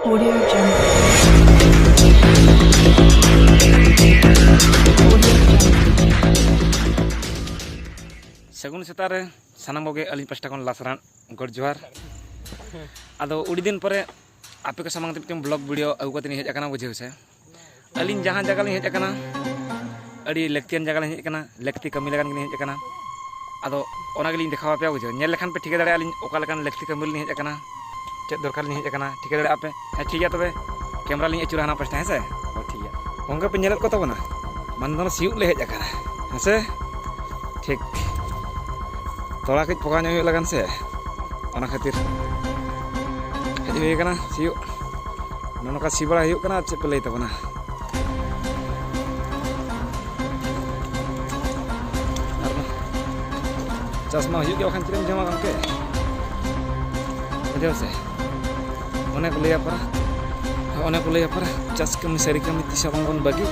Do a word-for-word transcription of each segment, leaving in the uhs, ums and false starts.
Audio Jungle. Audio Jungle. ᱥᱟᱹᱜᱩᱱ ᱥᱮᱛᱟᱜ ᱨᱮ ᱥᱟᱱᱟᱢ ᱠᱚᱜᱮ ᱟᱹᱞᱤᱧ ᱯᱟᱥᱴᱟ ᱠᱷᱚᱱ ᱞᱟᱥᱟᱲᱟᱱ ᱜᱚᱰ ᱡᱚᱦᱟᱨ᱾ ᱟᱫᱚ ᱟᱹᱰᱤ ᱫᱤᱱ ᱯᱚᱨᱮ ᱟᱯᱮ ᱠᱚ ᱥᱟᱢᱟᱝ ᱛᱮ ᱢᱤᱫᱴᱮᱱ ᱵᱞᱚᱜ ᱵᱷᱤᱰᱤᱭᱳ ᱟᱹᱜᱩ ᱠᱟᱛᱮ ᱞᱤᱧ ᱦᱮᱡ ᱟᱠᱟᱱᱟ, ᱵᱩᱡᱷᱟᱹᱣ ᱥᱮ᱾ ᱟᱹᱞᱤᱧ ᱡᱟᱦᱟᱸ ᱡᱟᱭᱜᱟ ᱞᱤᱧ ᱦᱮᱡ ᱟᱠᱟᱱᱟ, ᱟᱹᱰᱤ ᱞᱟᱹᱠᱛᱤᱭᱟᱱ ᱡᱟᱭᱜᱟ ᱞᱤᱧ ᱦᱮᱡ ᱟᱠᱟᱱᱟ, ᱞᱟᱹᱠᱛᱤ ᱠᱟᱹᱢᱤ ᱞᱮᱠᱟᱱ ᱜᱮᱞᱤᱧ ᱦᱮᱡ ᱟᱠᱟᱱᱟ᱾ ᱟᱫᱚ ᱚᱱᱟ ᱜᱮᱞᱤᱧ ᱫᱮᱠᱷᱟᱣ ᱟᱯᱮᱭᱟ, ᱵᱩᱡᱷᱟᱹᱣ᱾ ᱧᱮᱞ ᱞᱮᱠᱷᱟᱱ ᱯᱮ ᱴᱷᱤᱠᱟᱹ ᱫᱟᱲᱮᱭᱟᱜᱼᱟ ᱟᱹᱞᱤᱧ ᱚᱠᱟ ᱞᱮᱠᱟᱱ ᱞᱟᱹᱠᱛᱤ ᱠᱟᱹᱢᱤ ᱨᱮᱞᱤᱧ ᱦᱮᱡ ᱟᱠᱟᱱᱟ, ᱪᱮᱫ ᱫᱚᱨᱠᱟᱨ ᱞᱤᱧ ᱦᱮᱡ ᱟᱠᱟᱱᱟ, ᱴᱷᱤᱠᱟᱹ ᱫᱟᱲᱮᱭᱟᱜᱼᱟ ᱯᱮ᱾ ᱦᱮᱸ, ᱴᱷᱤᱠ ᱜᱮᱭᱟ, ᱛᱚᱵᱮ ᱠᱮᱢᱨᱟ ᱞᱤᱧ ᱟᱹᱪᱩᱨᱟ ᱦᱟᱱᱟ ᱯᱟᱥᱴᱟ, ᱦᱮᱸ ᱥᱮ? ᱦᱳᱭ, ᱴᱷᱤᱠ ᱜᱮᱭᱟ᱾ ᱜᱚᱝᱠᱮ ᱯᱮ ᱧᱮᱞᱮᱫ ᱠᱚ ᱛᱟᱵᱚᱱᱟ, ᱢᱟᱱᱮ ᱫᱚ ᱥᱤᱭᱳᱜ ᱞᱮ ᱦᱮᱡ ᱟᱠᱟᱱᱟ, ᱦᱮᱸ ᱥᱮ? ᱴᱷᱤᱠ᱾ ᱛᱚᱲᱟ ᱠᱟᱹᱡ ᱯᱚᱠᱟ ᱧᱚᱜ ᱦᱩᱭᱩᱜ ᱞᱟᱜᱟᱱ ᱥᱮ, ᱚᱱᱟ ᱠᱷᱟᱹᱛᱤᱨ ᱦᱮᱡ ᱦᱩᱭ ᱟᱠᱟᱱᱟ ᱥᱤᱭᱳᱜ᱾ ᱱᱚᱜᱼᱚ ᱱᱚᱝᱠᱟ ᱥᱤ ᱵᱟᱲᱟ ᱦᱩᱭᱩᱜ ᱠᱟᱱᱟ, ᱟᱨ ᱪᱮᱫ ᱯᱮ ᱞᱟᱹᱭ ᱛᱟᱵᱚᱱᱟ? ᱟᱨ ᱪᱟᱥ ᱢᱟ ᱦᱩᱭᱩᱜ ᱜᱮ, ᱵᱟᱠᱷᱟᱱ ᱪᱮᱫ ᱮᱢ ᱡᱚᱢᱟ ᱜᱚᱢᱠᱮ? ᱵᱩᱡᱷᱟᱹᱣ ᱥᱮ? ᱚᱱᱮ ᱠᱚ ᱞᱟᱹᱭᱟ ᱯᱟᱨᱟ, ᱚᱱᱮ ᱠᱚ ᱞᱟᱹᱭᱟ ᱯᱟᱨᱟ, ᱪᱟᱥ ᱠᱟᱹᱢᱤ ᱥᱟᱹᱨᱤ ᱠᱟᱹᱢᱤ ᱛᱤᱥ ᱦᱚᱸ ᱵᱟᱝᱵᱚᱱ ᱵᱟᱹᱜᱤ᱾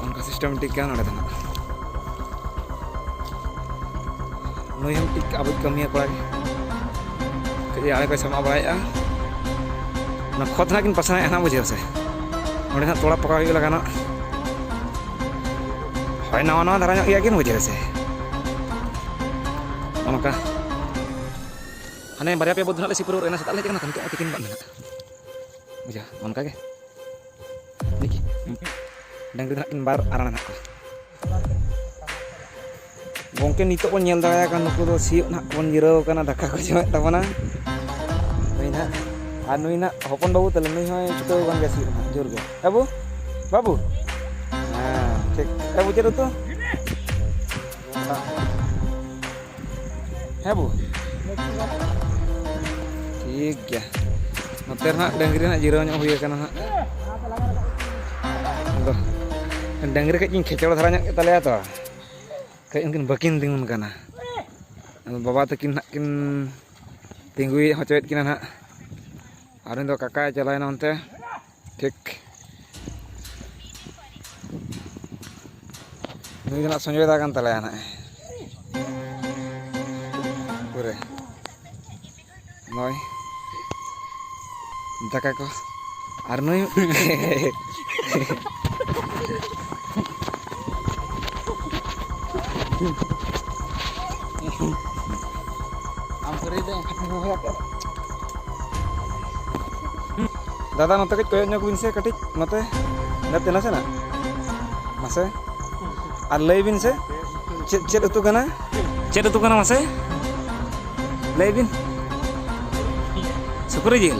ᱚᱱᱠᱟ ᱥᱤᱥᱴᱮᱢᱮᱴᱤᱠ ᱜᱮ ᱱᱚᱰᱮ ᱫᱚ ᱱᱟᱜ᱾ ᱱᱩᱭ ᱦᱚᱸ ᱢᱤᱫᱴᱤᱡ ᱟᱵᱚᱭᱤᱡ ᱠᱟᱹᱢᱤᱭᱟᱹ ᱠᱚᱲᱟ ᱜᱮ᱾ ᱠᱟᱹᱡ ᱟᱲᱮ ᱠᱚᱭ ᱥᱟᱢᱟᱜ ᱵᱟᱲᱟᱭᱮᱫᱼᱟ᱾ ᱚᱱᱟ ᱠᱷᱚᱛ ᱱᱟᱜ ᱠᱤᱱ ᱯᱟᱥᱱᱟᱣᱮᱫᱼᱟ ᱱᱟᱜ, ᱵᱩᱡᱷᱟᱹᱣ ᱥᱮ᱾ ᱱᱚᱸᱰᱮ ᱱᱟᱜ ᱛᱚᱲᱟ ᱯᱚᱠᱟ ᱦᱩᱭᱩᱜ ᱞᱟᱜᱟ ᱱᱟᱜ᱾ ᱦᱳᱭ, ᱱᱟᱣᱟ ᱱᱟᱣᱟ ᱫᱷᱟᱨᱟ ᱧᱚᱜ ᱜᱮᱭᱟ ᱠᱤᱱ, ᱵᱩᱡᱷᱟᱹᱣ ᱥᱮ᱾ ᱚᱱᱠᱟ ᱦᱟᱱᱮ ᱵᱟᱨᱭᱟ ᱯᱮᱭᱟ ᱵᱟᱹᱫᱽ ᱱᱟᱜ ᱞᱮ ᱥᱤ ᱯᱩᱨᱟᱹᱣ ᱠᱟᱱᱟ, ᱥᱮᱛᱟᱜ ᱞᱮ ᱦᱮᱡ ᱟᱠᱟᱱᱟ ᱛᱚ, ᱱᱤᱛᱚᱜ ᱛᱤᱠᱤᱱ ᱜᱚᱫ ᱱᱟ ᱱᱟᱜ᱾ ᱵᱩᱡᱷᱟᱹᱣ, ᱚᱱᱠᱟ ᱜᱮ᱾ ᱰᱟᱹᱝᱨᱤ ᱫᱚ ᱱᱟᱜ ᱠᱤᱱ ᱵᱟᱨ ᱟᱨᱟᱬ ᱢᱮᱱᱟᱜ ᱠᱚᱣᱟ᱾ ᱜᱚᱝᱠᱮ, ᱱᱤᱛᱚᱜ ᱵᱚᱱ ᱧᱮᱞ ᱫᱟᱲᱮᱭᱟᱜ ᱠᱟᱱ, ᱱᱩᱠᱩ ᱫᱚ ᱥᱤᱭᱳᱜ ᱱᱟᱜ ᱵᱚᱱ ᱡᱤᱨᱟᱹᱣ ᱠᱟᱱᱟ, ᱫᱟᱠᱟ ᱠᱚ ᱡᱚᱢᱮᱫ ᱛᱟᱵᱚᱱᱟ᱾ ᱱᱩᱭ ᱱᱟᱜ, ᱟᱨ ᱱᱩᱭ ᱱᱟᱜ ᱦᱚᱯᱚᱱ ᱵᱟᱹᱵᱩ ᱛᱟᱞᱮ, ᱱᱩᱭ ᱦᱚᱸᱭ ᱪᱷᱩᱴᱟᱹᱣ ᱟᱠᱟᱱ ᱜᱮᱭᱟ ᱥᱤᱭᱳᱜ ᱱᱟᱜ ᱡᱳᱨ ᱜᱮ᱾ ᱵᱟᱹᱵᱩ, ᱵᱟᱹᱵᱩ? ᱦᱮᱸ, ᱴᱷᱤᱠ᱾ ᱮ, ᱵᱩᱡᱷᱟᱹᱣ ᱫᱟᱛᱚ? ᱦᱮᱸ ᱵᱚ? ᱴᱷᱤᱠ ᱜᱮᱭᱟ᱾ ᱱᱚᱛᱮ ᱨᱮ ᱦᱟᱸᱜ ᱰᱟᱹᱝᱨᱤ ᱦᱟᱸᱜ ᱡᱤᱨᱟᱹᱣ ᱧᱚᱜ ᱦᱩᱭ ᱟᱠᱟᱱᱟ ᱦᱟᱸᱜ᱾ ᱟᱫᱚ ᱰᱟᱹᱝᱨᱤ ᱠᱟᱹᱡ ᱠᱤᱱ ᱠᱷᱮᱪᱚᱲ ᱫᱷᱟᱨᱟ ᱧᱚᱜ ᱠᱮᱫ ᱛᱟᱞᱮᱭᱟ ᱛᱚ, ᱠᱟᱹᱡ ᱩᱱᱠᱤᱱ ᱵᱟᱹᱠᱤᱱ ᱛᱤᱸᱜᱩᱱ ᱠᱟᱱᱟ᱾ ᱟᱫᱚ ᱵᱟᱵᱟ ᱛᱟᱹᱠᱤᱱ ᱦᱟᱸᱜ ᱠᱤᱱ ᱛᱤᱸᱜᱩᱭᱮᱫ ᱦᱚᱪᱚᱭᱮᱫ ᱠᱤᱱᱟ ᱦᱟᱸᱜ᱾ ᱟᱨ ᱩᱱᱤ ᱫᱚ ᱠᱟᱠᱟᱭ ᱪᱟᱞᱟᱣᱮᱱᱟ ᱚᱱᱛᱮ᱾ ᱴᱷᱤᱠ᱾ ᱱᱩᱭ ᱫᱚ ᱱᱟᱜ ᱥᱚᱧᱡᱚᱭ ᱫᱟ ᱠᱟᱱ ᱛᱟᱞᱮᱭᱟ ᱱᱟᱜ᱾ ᱯᱩᱨᱟᱹ᱾ ᱱᱚᱜᱼᱚᱭ ᱫᱟᱠᱟ ᱠᱚ᱾ ᱟᱨ ᱱᱩᱭ ᱟᱢ ᱯᱷᱨᱤ ᱫᱚ ᱮᱱᱠᱷᱟᱱ ᱫᱚ ᱦᱩᱭ ᱟᱯᱮ᱾ ᱫᱟᱫᱟ, ᱱᱚᱛᱮ ᱠᱟᱹᱡ ᱠᱚᱭᱚᱜ ᱧᱚᱜ ᱵᱤᱱ ᱥᱮ, ᱠᱟᱹᱴᱤᱡ ᱱᱚᱛᱮ, ᱱᱚᱛᱮ ᱱᱟᱥᱮᱱᱟᱜ᱾ ᱢᱟᱥᱮ, ᱟᱨ ᱞᱟᱹᱭ ᱵᱤᱱ ᱥᱮ, ᱪᱮᱫ, ᱪᱮᱫ ᱩᱛᱩ ᱠᱟᱱᱟ? ᱪᱮᱫ ᱩᱛᱩ ᱠᱟᱱᱟ ᱢᱟᱥᱮ? ᱞᱟᱹᱭ ᱵᱤᱱ᱾ ᱥᱩᱠᱨᱤ ᱡᱤᱞ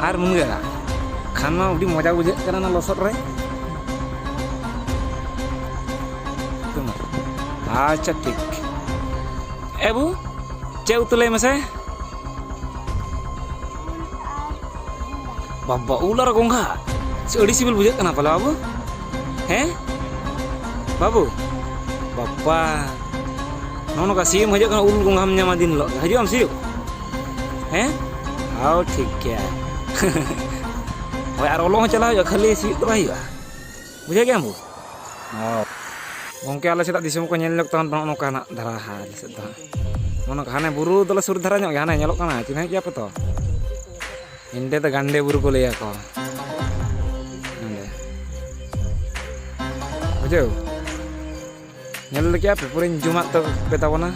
ᱟᱨ ᱢᱩᱱᱜᱟᱹ ᱟᱲᱟᱜ᱾ ᱠᱷᱟᱱ ᱢᱟ ᱟᱹᱰᱤ ᱢᱚᱡᱟ ᱵᱩᱡᱷᱟᱹᱜ ᱠᱟᱱᱟ ᱚᱱᱟ ᱞᱚᱥᱚᱫ ᱨᱮ᱾ ᱟᱪᱪᱷᱟ, ᱴᱷᱤᱠ᱾ ᱮ ᱵᱟᱹᱵᱩ, ᱪᱮᱫ ᱩᱛᱩ ᱞᱟᱹᱭ ᱢᱮᱥᱮ? ᱵᱟᱵᱟ, ᱩᱞ ᱟᱨ ᱜᱚᱸᱜᱷᱟ? ᱥᱮ ᱟᱹᱰᱤ ᱥᱤᱵᱤᱞ ᱵᱩᱡᱷᱟᱹᱜ ᱠᱟᱱᱟ ᱯᱟᱞᱮ ᱵᱟᱹᱵᱩ? ᱦᱮᱸ? ᱵᱟᱹᱵᱩ? ᱵᱟᱵᱟ, ᱱᱚᱜᱼᱚ ᱱᱚᱝᱠᱟ ᱥᱤᱭᱳᱜ ᱮᱢ ᱦᱤᱡᱩᱜ ᱠᱟᱱᱟ, ᱩᱞ ᱜᱚᱸᱜᱷᱟᱢ ᱧᱟᱢᱟ ᱫᱤᱱ ᱦᱤᱞᱳᱜ ᱜᱮ᱾ ᱦᱤᱡᱩᱜ ᱟᱢ ᱥᱤᱭᱳᱜ? ᱦᱮᱸ? ᱦᱟᱣ, ᱴᱷᱤᱠ ᱜᱮᱭᱟ᱾ ᱦᱳᱭ, ᱟᱨ ᱚᱞᱚᱜ ᱦᱚᱸ ᱪᱟᱞᱟᱜ ᱦᱩᱭᱩᱜᱼᱟ, ᱠᱷᱟᱹᱞᱤ ᱥᱤᱭᱳᱜ ᱫᱚ ᱵᱟᱭ ᱦᱩᱭᱩᱜᱼᱟ᱾ ᱵᱩᱡᱷᱟᱹᱣ ᱠᱮᱜᱼᱟᱢ ᱵᱟᱹᱵᱩ? ᱦᱳᱭ᱾ ᱜᱚᱢᱠᱮ, ᱟᱞᱮ ᱥᱮᱫᱟᱜ ᱫᱤᱥᱚᱢ ᱠᱚ ᱧᱮᱞ ᱧᱚᱜ ᱛᱟᱵᱚᱱ ᱯᱮ, ᱱᱚᱜᱼᱚ ᱱᱚᱝᱠᱟ ᱱᱟᱜ ᱫᱷᱟᱨᱟ ᱦᱟᱸᱜ ᱟᱞᱮ ᱥᱮᱫ ᱫᱚ ᱦᱟᱸᱜ᱾ ᱱᱚᱜᱼᱚ ᱱᱚᱝᱠᱟ ᱦᱟᱱᱮ ᱵᱩᱨᱩ ᱫᱚᱞᱮ ᱥᱩᱨ ᱫᱷᱟᱨᱟ ᱧᱚᱜ ᱜᱮᱭᱟ, ᱦᱟᱱᱮ ᱧᱮᱞᱚᱜ ᱠᱟᱱᱟ, ᱪᱤᱱᱦᱟᱹᱣᱮᱫ ᱜᱮᱭᱟ ᱯᱮ ᱛᱚ? ᱮᱸᱰᱮ ᱫᱚ ᱜᱟᱱᱰᱮ ᱵᱩᱨᱩ ᱠᱚ ᱞᱟᱹᱭᱟ ᱠᱚ᱾ ᱱᱚᱸᱰᱮ᱾ ᱵᱩᱡᱷᱟᱹᱣ? ᱧᱮᱞ ᱠᱮᱜᱼᱟ ᱯᱮ, ᱯᱩᱨᱟᱹᱧ ᱡᱩᱢᱟᱜ ᱛᱚ ᱯᱮ ᱛᱟᱵᱚᱱᱟ᱾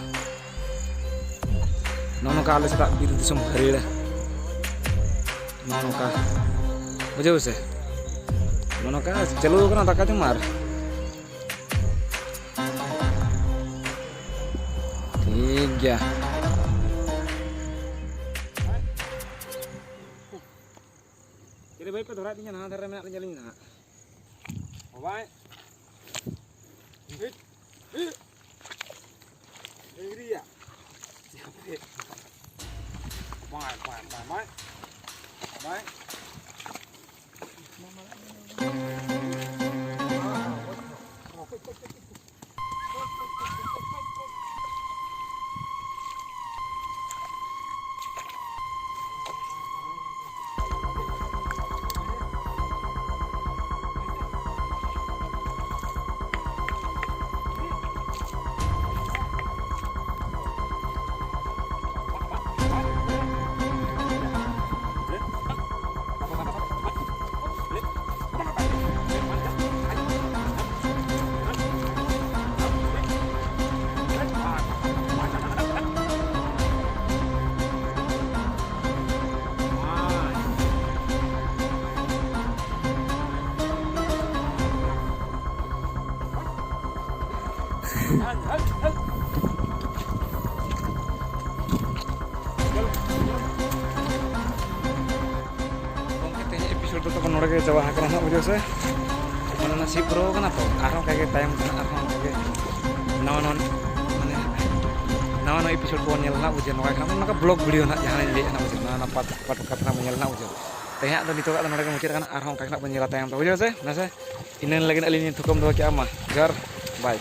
ᱱᱚᱜᱼᱚ ᱱᱚᱝᱠᱟ ᱟᱞᱮ ᱥᱮᱫᱟᱜ ᱵᱤᱨ ᱫᱤᱥᱚᱢ ᱦᱟᱹᱨᱭᱟᱹᱲᱟ᱾ ᱱᱚᱜᱼᱚ ᱱᱚᱝᱠᱟ᱾ ᱵᱩᱡᱷᱟᱹᱣ ᱥᱮ? ᱱᱚᱜᱼᱚ ᱱᱚᱝᱠᱟ ᱪᱟᱹᱞᱩ ᱟᱠᱟᱱᱟ ᱫᱟᱠᱟ ᱡᱚᱢ ᱟᱨ ᱴᱷᱤᱠ ᱜᱮᱭᱟ᱾ ᱪᱮᱞᱮ ᱵᱷᱟᱹᱭ ᱯᱮ ᱫᱷᱚᱨᱟᱭᱮᱫ ᱞᱤᱧᱟ, ᱱᱟᱣᱟ ᱫᱷᱟᱨᱮ ᱨᱮ ᱢᱮᱱᱟᱜ ᱞᱤᱧᱟ ᱟᱹᱞᱤᱧ ᱫᱚ ᱦᱟᱸᱜ᱾ ᱵᱟᱵᱟᱭ᱾ ᱦᱤᱴ, ᱦᱤᱴ᱾ ᱰᱟᱹᱝᱨᱤᱭᱟ᱾ ᱵᱟᱭ, ᱵᱟᱭ, ᱵᱟᱭ, ᱵᱟᱭ᱾ ᱵᱟᱭ᱾ ᱜᱚᱢᱠᱮ, ᱛᱮᱦᱮᱧ ᱮᱯᱤᱥᱳᱰ ᱫᱚ ᱛᱟᱵᱚᱱ ᱱᱚᱰᱮ ᱜᱮ ᱪᱟᱵᱟ ᱟᱠᱟᱱᱟ ᱦᱟᱸᱜ, ᱵᱩᱡᱷᱟᱹᱣ ᱥᱮ? ᱢᱟᱱᱮ ᱚᱱᱟ ᱥᱤᱯ ᱯᱩᱨᱟᱹᱣ ᱠᱟᱱᱟ ᱛᱚ, ᱟᱨᱦᱚᱸ ᱚᱱᱠᱟ ᱜᱮ ᱛᱟᱭᱚᱢ ᱛᱮ ᱦᱟᱸᱜ ᱟᱨᱦᱚᱸ ᱚᱱᱠᱟ ᱜᱮ ᱱᱟᱣᱟ ᱱᱟᱣᱟ, ᱢᱟᱱᱮ ᱱᱟᱣᱟ ᱱᱟᱣᱟ ᱮᱯᱤᱥᱳᱰ ᱠᱚᱵᱚᱱ ᱧᱮᱞ ᱦᱟᱸᱜ, ᱵᱩᱡᱷᱟᱹᱣ? ᱱᱚᱣᱟ ᱠᱟᱱᱟ ᱱᱚᱝᱠᱟ ᱵᱞᱚᱜ ᱵᱷᱤᱰᱤᱭᱳ ᱦᱟᱸᱜ, ᱡᱟᱦᱟᱸ ᱞᱤᱧ ᱞᱟᱹᱭᱮᱫ ᱦᱟᱸᱜ, ᱵᱩᱡᱷᱟᱹᱣ? ᱱᱟᱣᱟ ᱱᱟᱣᱟ ᱯᱟᱴ ᱯᱟᱴ ᱠᱟᱛᱷᱟ ᱵᱚᱱ ᱧᱮᱞ ᱦᱟᱸᱜ, ᱵᱩᱡᱷᱟᱹᱣ? ᱛᱮᱦᱮᱧᱟᱜ ᱫᱚ ᱱᱤᱛᱚᱜᱟᱜ ᱫᱚ ᱱᱚᱰᱮ ᱜᱮ ᱢᱩᱪᱟᱹᱫ ᱠᱟᱱᱟ, ᱟᱨᱦᱚᱸ ᱚᱱᱠᱟ ᱜᱮ ᱦᱟᱸᱜ ᱵᱚᱱ ᱧᱮᱞᱟ ᱛᱟᱭᱚᱢ ᱛᱮ, ᱵᱩᱡᱷᱟᱹᱣ ᱥᱮ? ᱢᱟᱥᱮ ᱤᱱᱟᱹ ᱞᱟᱹᱜᱤᱫ ᱟᱹᱞᱤᱧ ᱞᱤᱧ ᱛᱷᱩᱠᱟᱹᱢ ᱫᱚᱦᱚ ᱠᱮᱜᱼᱟ, ᱢᱟ ᱡᱚᱦᱟᱨ, ᱵᱟᱭ᱾